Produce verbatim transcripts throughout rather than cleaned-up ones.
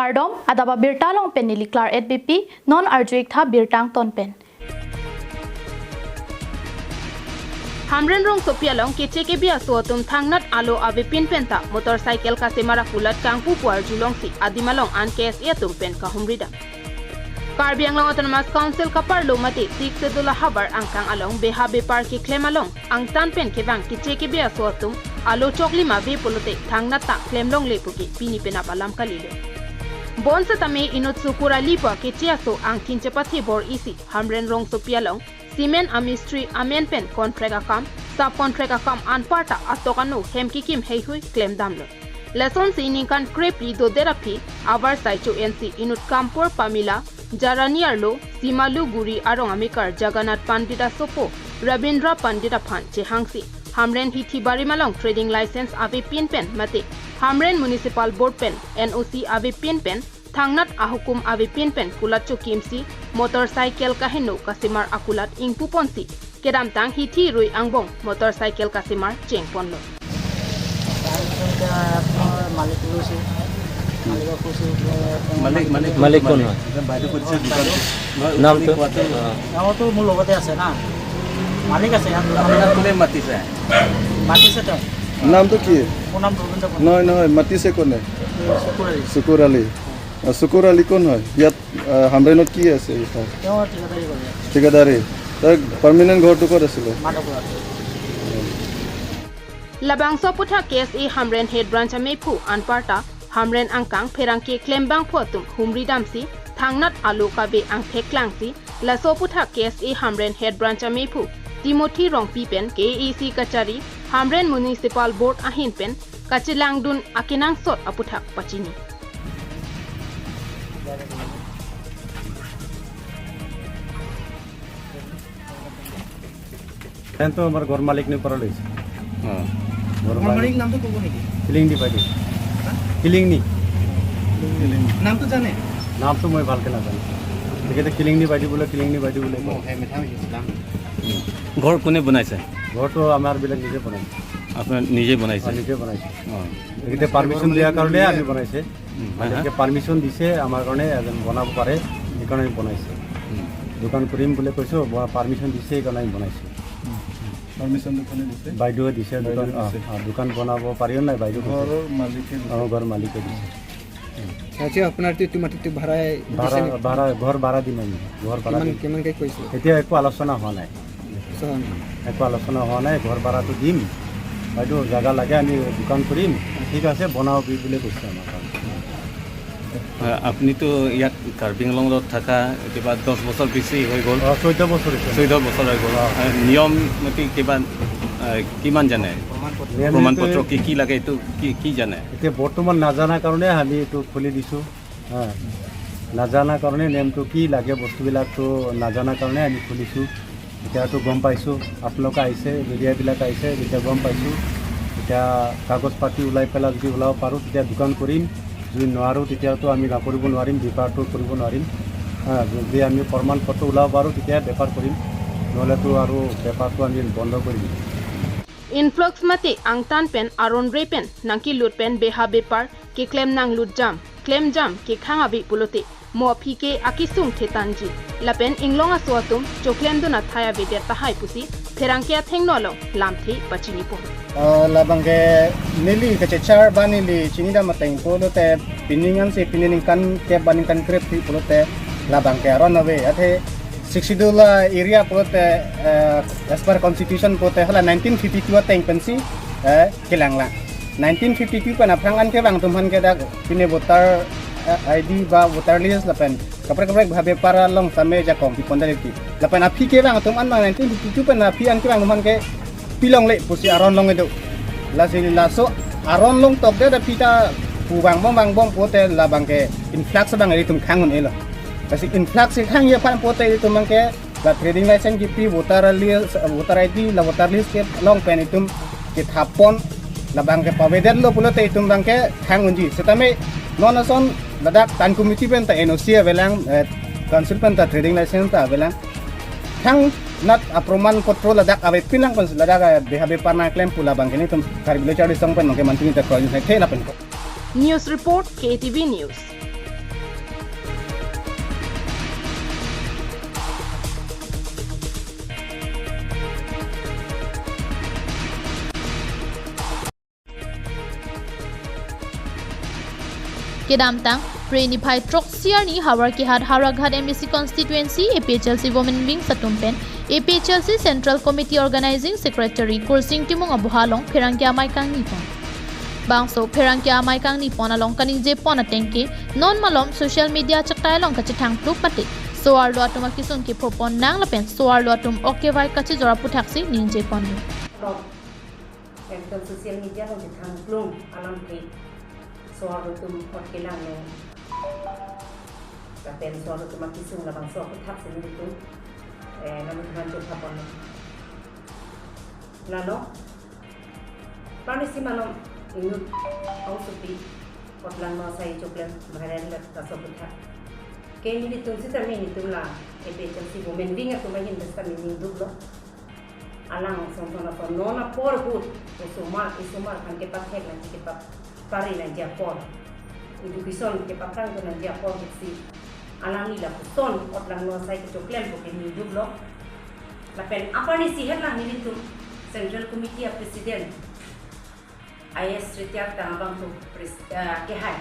Kardom, adap abirta along pen neli Klar et B P, non arju-ik tha birta angton pen. Hamren rongsopi along keche kebe aso atum thangnat alo avepin penta motorcycle kasemar akulat kangpu pu arjulongsi adim along an K S A atum pen kahumridam. Karbi Anglong Autonomous Council kaparlo mate Sixth Schedule ahavar angkang along beha bepar keklem along angtan pen kevang keche kebe aso atum alo choklim ave pulote thangnat ta klemlongle puke pini penap alam kalilo. Bonsetame inut Sukur Ali pu akeche aso angthin chepathe bor-isi Hamren rongsopi along cement amistri amen pen contract akam, sub contract akam anparta atok ano hem kekim heihui klemdamlo. Lasonsi ningkan krephli dodet aphi avarsai cho-ensi inut Kampur Pamila, Jarani arlo Simalu Guri arong amekar Jagannath Pandit asopo Rabindra Pandit aphan chehangsi Hamren hithi barim along trading license avepin pen mate Hamren Municipal Board pen N O C avepin pen thangnat ahukum avepin pen kulat chokimsi motorcycle kaheno kasemar akulat ingpuponsi kedamtang hithi rui angbong motorcycle kasemar chengponlo. क्या है आपका मालिक को से मालिक को से মালিক মালিক মালিক কোন হয়? বাইদেউ ক'ত আছে দোকান নামটো? আমাৰতো মোৰ লগতে আছে না, মালিক আছে ইয়াত দোকান। আপোনাক কোনে মাতিছে? মাতিছে তেওঁ। নামটো কি? মোৰ নাম ৰবীন্দ্ৰ প্ৰধান। নহয় নহয়, মাতিছে কোনে? চুকুৰ আলি। চুকুৰ আলী। আহ, চুকুৰ আলী কোন হয়? ইয়াত আহ, হামৰেণত কি আছে? ইয়াত তেওঁ ঠিকাদাৰী কৰে ইয়াত। ঠিকাদাৰী। তাৰ পাৰ্মানেণ্ট ঘৰটো ক'ত আছিলে? মাধৱপুৰত। Labangso aputhak K S A Hamren Head Branch amephu anparta Hamren angkang pherangke klembangphu atum humridamsi thangnat alo kave angthek klangsi laso aputhak K S A Hamren Head Branch amephu Timothy Rongpi pen K A A C kachari Hamren Municipal Board ahin pen kachelangdun akenangsot aputhak pachini. N তো আমাৰ ঘৰ মালিক নি পৰা লৈছে। অ। ঘৰ আমাৰ মালিক মালিক নামটো ক'ব নেকি? কিলিংনি বাইদেউ। কিলিংনি। নামটো জানে? নামটো মই ভালকে নাজানো। তেখেতে কিলিংনি বাইদেউ বোলে, কিলিংনি বাইদেউ বোলে কয়। ঘৰ কোনে বনাইছে? ঘৰটো আমাৰ বিলাক নিজে বনাইছে। আপোনাৰ নিজে বনাইছে? নিজে বনাইছে। অ। তেখেতে পাৰ্মিশ্যন দিয়াৰ কাৰণে আমি বনাইছে। উম, হা, হা। তেখেতে পাৰ্মিশ্যন দিছে আমাৰ কাৰণে এজন বনাব পাৰে, সেইকাৰণে আমি বনাইছে। উম। দোকান কৰিম বুলি কৈছো, পাৰ্মিশ্যন দিছে, সেইকাৰণে আমি বনাইছো। পাৰ্মিশ্যনটো কোনে দিছে? বাইদেৱে দিছে, দোকান, বাইদেৱে দিছে। অ, অ, দোকান বনাব পাৰিব নাই বাইদেউ কৈছে। ঘৰৰ মালিকে দিছে। আমাৰ ঘৰৰ মালিকে দিছে। আচ্ছা, আপোনাৰ এইটো মাটিটো ভাড়াই ভাড়া দিছে নেকি? ভাড়া ঘৰ ভাড়া দিম আমি, ঘৰ ভাড়া কিমান দিম। কিমানকে কৈছিলে? এতিয়া একো আলোচনা হোৱা নাই। চোৱা নাই। একো আলোচনা হোৱা নাই, ঘৰ ভাড়াটো দিম, বাইদেউ জাগা লাগে, আমি দোকান কৰিম, ঠিক আছে বনাব বুলি কৈছে আমাৰ কাৰণে। আ- আপুনিতো ইয়াত কাৰ্বি আংলঙত থকা কিবা দহ বছৰ বেছি হৈ গ'ল। অ, চৈধ্য বছৰ হৈছে। চৈধ্য বছৰ হৈ গ'ল। অ। আ, নিয়ম নীতি কিবা, আ, কিমান জানে? নিয়ম প্ৰমাণ নীতি পত্ৰ কি কি লাগে এইটো কি কি জানে? এতিয়া বৰ্তমান নাজানাৰ কাৰণে আমি এইটো খুলি দিছোঁ। হা, নাজানাৰ কাৰণে নিয়মটো কি লাগে বস্তুবিলাকতো নাজানাৰ কাৰণে আমি খুলিছোঁ। এতিয়াতো গম পাইছোঁ, আপোনালোকে আহিছে, মিডিয়াবিলাক আহিছে, যেতিয়া গম পাইছোঁ, এতিয়া কাগজ পাতি ওলাই পেলাই যদি ওলাব পাৰোঁ তেতিয়া দোকান কৰিম, যদি নোৱাৰোঁ তেতিয়াতো আমি নকৰিব নোৱাৰিম, বেপাৰটো কৰিব নোৱাৰিম। হা, যদি আমি প্ৰমাণ পত্ৰ ওলাব পাৰোঁ তেতিয়া বেপাৰ কৰিম, নহ'লেতো আৰু বেপাৰটো আমি বন্ধ কৰি দিম। Influx mate angtan pen aron re pen nangkelut pen beha bepar keklem nanglut jam, klem jam kekhang ave pulote mo aphi ke akesung thetanji. Lapen inglong aso atum choklem dun athai avedet tahai pusi pherangke athengno along lamthe pachinipon. Ah, labang ke neli kachechar ba neli chinidam ateng pulote pining ansi pining ningkan kep ba ningkan krep thi pulote labang ke aron ave. Athe Sixth Schedule area pulote, eh, as per constitution pulote hala nineteen fifty-two ateng pensi, eh, kelanglang. Nineteen fifty-two pen aphrang an kevang atum aphan ke dak pine voter, eh, I D ba voter list lapen kaprek kaprek bepar along tame jakong pipon dali ti. Lapen aphi kevang atum an bang nineteen fifty-two pen aphi an kevang atum aphan ke pilongle pusi aron longle do. Lasi laso aron longtokdet aphi ta pu vangbom vangbom pulote labang ke influx abang ilitum khang un-elo. Lasi influx si khangji aphan pulote ilitum abang ke la trading license kipi, voter list, voter I D, la voter list kelong pen itum kethapon, labang ke pavedetlo pulote itum abang ke khang unji. Setame non ason ladak tan committee pen ta N O C avelang, eh, council pen ta trading license ta avelang. Thangnat aproman potro ladak avepin lang pen ladak, eh, beha bepar nangklem pu labang ke nelitum Karbi Lo Charli Asong pen nangkemantu ta kroin hai the lapen ko. News report, K T V News. Kedamtang Phre niphai throksi arni Howraghat, Howraghat M A C constituency A P H L C Women Wings atum pen A P H L C Central Committee Organizing Secretary Kursing Timung aboha along pherangke amei kangni pon. Bangso pherangke amei kangni pon along kaningje pon ateng ke, non malom social media chaktai along kachethang plup mate so-arlo atum akesung kepho pon nang lapen so-arlo atum ok kevai kachejor aputhak si ningje pon. Ekdom social media along chethang plum alam ke so-arlo atum ok kelanglo lapen so-arlo atum akesung labangso aputhak si nelitum, eh, nelitum aphan chopha pon. Lalo, pani si malom inut aosopi otlangno asai choklem viral laso aputhak ke nelitum sitame nelitum la A P H L C Women Wing atum ahin sitame ningduklo. Alang son son ason non apor ahut osomar, isomar aphan kepathek nangji, kepapari nangji apor, education kepatang nangji apor ahut si alangli lapuson otlangno asai kechoklempo ke ningduklo. Lapen apar ni sihet lang nelitum Central Committee a President I A S retired tang abang tu pres-, eh, kehai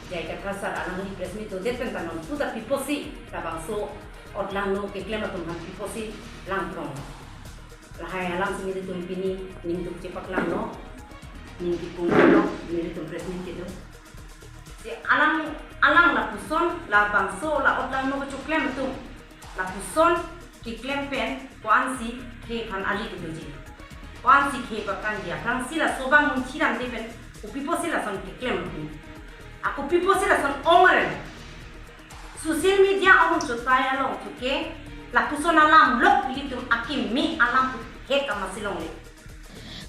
J I Kathar sir alangli press meet dodet pen ta non puta pipo si labangso otlangno keklem atum aphan pipo si langprong. Lahai alam si nelitum pini ningduk chepaklanglo, ning kipunglo, nelitum press meet kedo. Si alang, alang lapuson labangso la otlangno kechoklem atum lapuson keklem pen ko-ansi khei aphan ali kedoji, ko-ansi khei pakangji, aphrangsi laso abang munchiramde pen kopipo si lason keklem atum, a kopipo si lason ong aren. Social media along chaktai along chuke lapuson alam lok ilitum akimi alam puthek amatsi longle.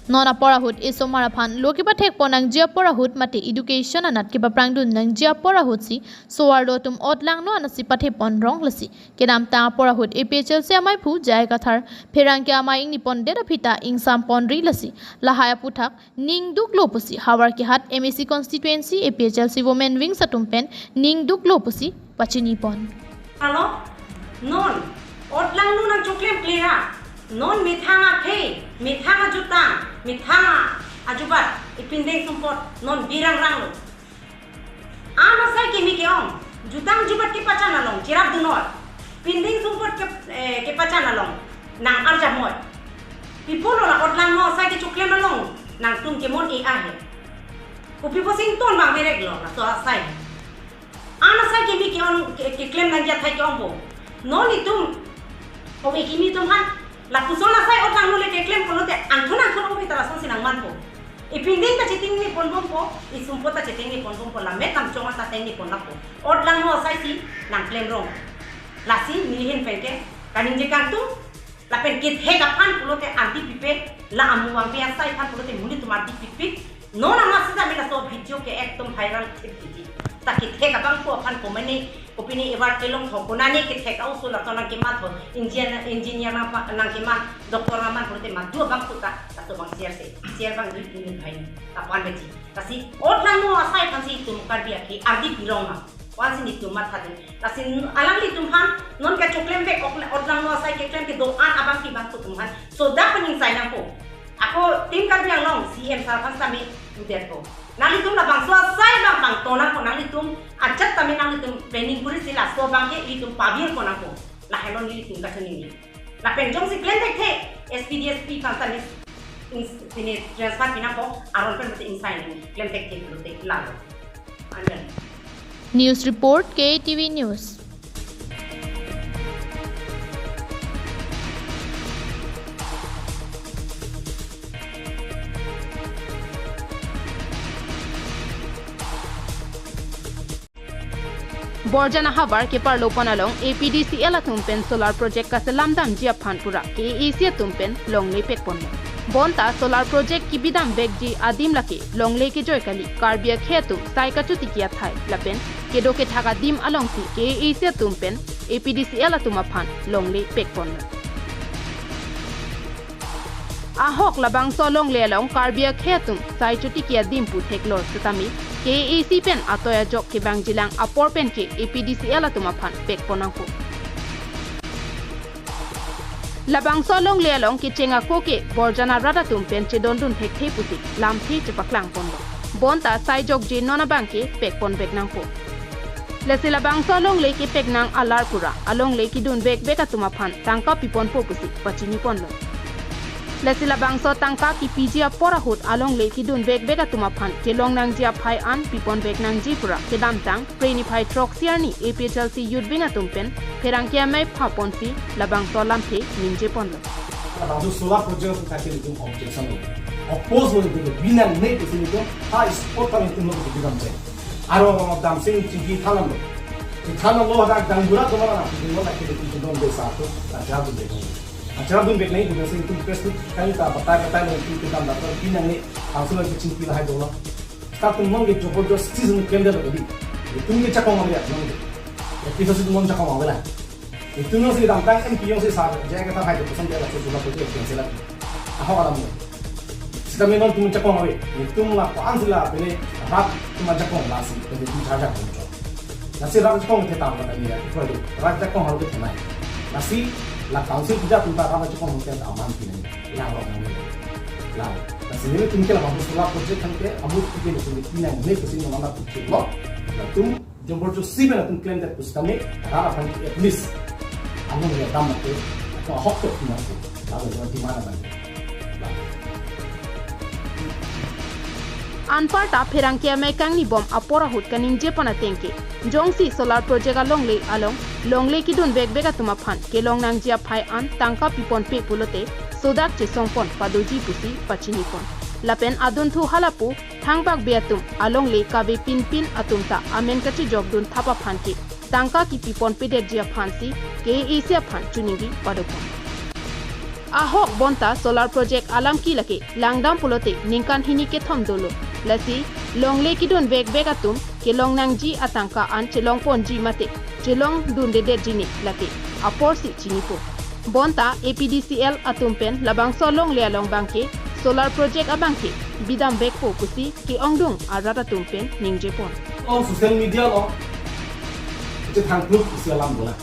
Non apor ahut isomar aphan lo kepathek pon nangji apor ahut mate education anat kepaphrangdun nangji apor ahut si so-arlo atum otlangno anatsi pathe pon rong lasi. Kedamtang apor ahut A P H L C ameiphu J I Kathar pherangke amei ingni pondet aphi ta ingsam ponri lasi. Lahai aputhak ningduklo pusi Howraghat M A C constituency A P H L C Women Wings atum pen ningduklo pusi pachini pon. Alo, non otlangno nangchoklem kle ra, non methang akhei, methang ajutang, methang ajubat, ipindeng sumpot non birang ranglo. An asai kimi ke-ong, jutang jubat kepachan along cherap dunoi, pindeng sumpot ke, eh, kepachan along nang-arjap moi. Pipo lo la otlangno asai kechoklem along nangtum kemon e ahe. Kopipo si ington abang bereklo laso asai. An asai kimi ke-ong, ke, keklem nangji athai ke-ongpo. Non itum, o ikimi atum aphan lapuson asai otlangno le keklem pulote anthon anthon ong pita lasonsi nangmanpo. Ipindeng ta chetingni ponbompo, isumpot ta chetingni ponbompo, lamet amchong ta tingni pon lapo. Otlangno asai si nangklem rong. Lasi nelihin pen ke kaningje kangtung, lapen kethek aphan pulote andi pipe, la amuvangpi asai aphan pulote monit atum andi pipe. Non amat sita mena so video ke ekdom viral thip titi. Ta kethek abang ko aphan komane, kopine ebar kelong tho, konane kethek a-oso lason nangkeman tho, engineer, engineer nangpa-, nangkeman, doctor nangman pulote madu abang ko ta, laso abang share se, share abang di pini bhai, ta pan beji. Lasi otlangno asai aphansi itum Karbi akhei ardi pirong ma. Ko-ansi nelitum matha dun. Lasi alanglitum aphan non kachoklem vek ok-, otlangno asai keklem kedo-an abangpi abang ko atum aphan sodak pen ingsai nangpo. Ako Team Karbi Anglong C M sir aphan sitame udetpo. Nanglitum labangso asai abang pangton nangpo, nanglitum ajat tame nanglitum planning kuri si laso abang ke ilitum pavir pon nangpo. Lahai non nelitum kachiningri. Lapen jongsi klem thekthe S P D S P aphan sitame ins-, pine transfer pi nangpo, aron pen mate ingsai nang klem thekthe pulote lalo. Amen. News report, K A T V News. Borjan ahavar keparlo pon along A P D C L atum pen solar project kaselam damji aphan pura K A A C atum pen longle pek ponlo. Bonta solar project kebidam vekji adim lake longle kejoi kali, Karbi akhei atum sai kachotiki athai lapen kedo kethak adim alongsi K A A C atum pen A P D C L atum aphan longle pek ponlo. Ahok labangso longle along Karbi akhei atum sai chotiki adim pu theklor setame K A A C pen atoi ajok kevangjilang apor pen ke A P D C L atum aphan pek pon nangpo. Labangso longle along kecheng ako ke Borjan arat atum pen chedondun thekthe pusi lamthe chepaklang ponlo. Bonta sai jokje non abangke pekponvek nangpo. Lasi labangso alongle kepek nang alar pura alongle kedun vekvek atum aphan tangka piponpo pusi pachiniponlo. Lasi labangso tangka kepiji apor ahut alongle kedun vekvek atum aphan kelong nangji aphai an piponvek nangji pura kedamtang Phre niphai throksi arni A P H L C Youth Wing atum pen pherangke amei phaponsi labangso alamthe ningjeponlo. Labangso solar project atum kachini atum objection lo. Oppose lo atum binong ne pusi atum ha spot tang atum lo atum bidam che. Aro abang damsing chingki thanlo. Thanlo hadak dangbura atum lo na atum lo na kiri atum desa atum na jabun de. Acharak dunvek nangji, itum press meet kali ta batai batai lo itum kedam daptar pinang ni council lo kechingki lahai dolo. Staff atum non ke joborjosti si klem det lo kali. Itum ke jakong ave non ke. Episode itum non jakong ave la. Itum non si damtang M P jongsi sa jaya kata hai ke pesan dia la susu la project cancel la. Ahok alam lo. Sitame non itum jakong ave. Itum la ko-an si la pele rat itum ajakong lasi. Pele itum charge atum chok. Lasi rat ajakong the tang kata ni ya, ipor di rat ajakong halo ke thenai. Lasi la council puja atum ta rat ajakong halo ke aman pinang. Lang rong nang lang. Lasi nelitum ke labang solar project kan ke amut ke nelitum pinang ne pusi nang anak puchik lo. Latum joborjosti pen latum klem det pusitame rat aphan ke at least anong ya dam ke, atau ahok ke pinang ke. Lalu demand abang. Anparta pherangke amei kangnibom apor ahut kaningjepon ateng ke, jongsi solar project alongle along longle kedun vekvek atum aphan kelong nangji aphai an tangka piponpe pulote sodak chesongpon padoji pusi pachinipon. Lapen adunthu halapu thangbak be atum alongle kave pinpin atum ta amen kachejokdun thap aphan ke tangka kepiponpedetji aphansi K A A C aphan choningri padopon. Ahok bonta solar project alam ke lake langdam pulote ningkan hini kethom dolo. Lasi longle kedun vekvek atum kelong nangji atangka an chelongponji mate chelongdundedetji ne lake aporsi chinipo. Bonta A P D C L atum pen labangso longle along abangke solar project abangke bidam vekpo pusi ke-ongdung arat atum pen ningjepon. Ong social media lo kechethang kluk isi alam bola.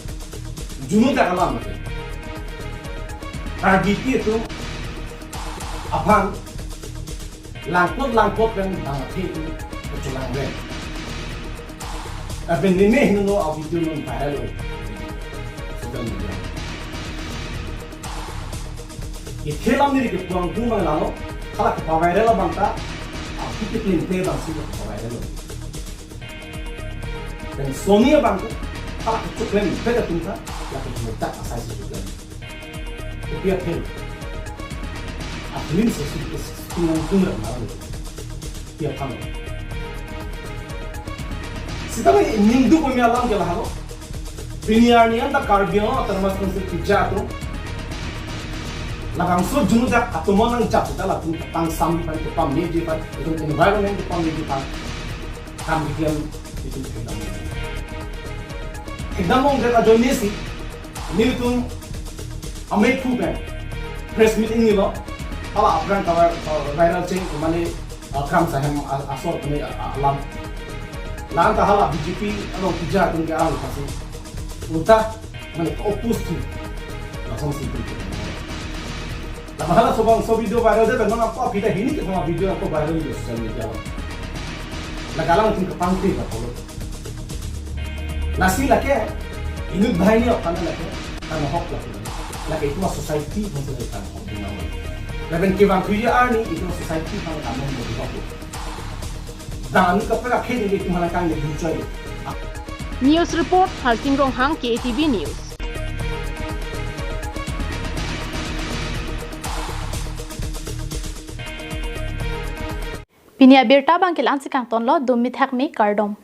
Junu ta alam ke. Karbi ke atum aphan langkot langkot pen bang athe atum kecholang pen. Lapen neme hingno a video non viral lo. Social media. Ithelam ni ke puang tung bang lalo, hala kepa-viral abang ta, a video klem te bang si kepa-viral lo. Dan Sony abang ta, hala kechoklem pe atum ta, la kechodak asai si choklem. Kopi aphel. A film se si ke pinang tung ram lalo. Kopi aphel. Sitame ningduk komi alam ke lahalo. Pini arni anta Karbi Anglong Autonomous Council keja atum labangso junujak atum nangjap sita latum tangsam aphan, kepamleji aphan, itum environment kepamleji aphan kam keklem itum thekdam. Thekdam ongdet ajoine si nelitum amei phu pen press meet ingnilo, hala aphrang kawa, uh, viral cheng kumane, uh, Kram Sahem a-, asor kene, uh, alam. La-an ta hala B J P along keja atum ke alam pasi ulta mane oppose tu. Langsung si tu. La hala sobang so video viral de, non apa kita hini ke sama video apa viral di social media lo. La galang atum kepangkri ka polo. Lasi lake inut banghini aphan lake kan hok lake. Lake itum a-society aphan lake kan hok di nang. Lapen kevang tuya arni itum a-society aphan kan hok di hok. Dan kapra khe de itum hala kan di choi. News report, Harsing Ronghang, K A T V News. Pini abirta abangke la-ansi kangtonlo, dumi thakmi, kardom.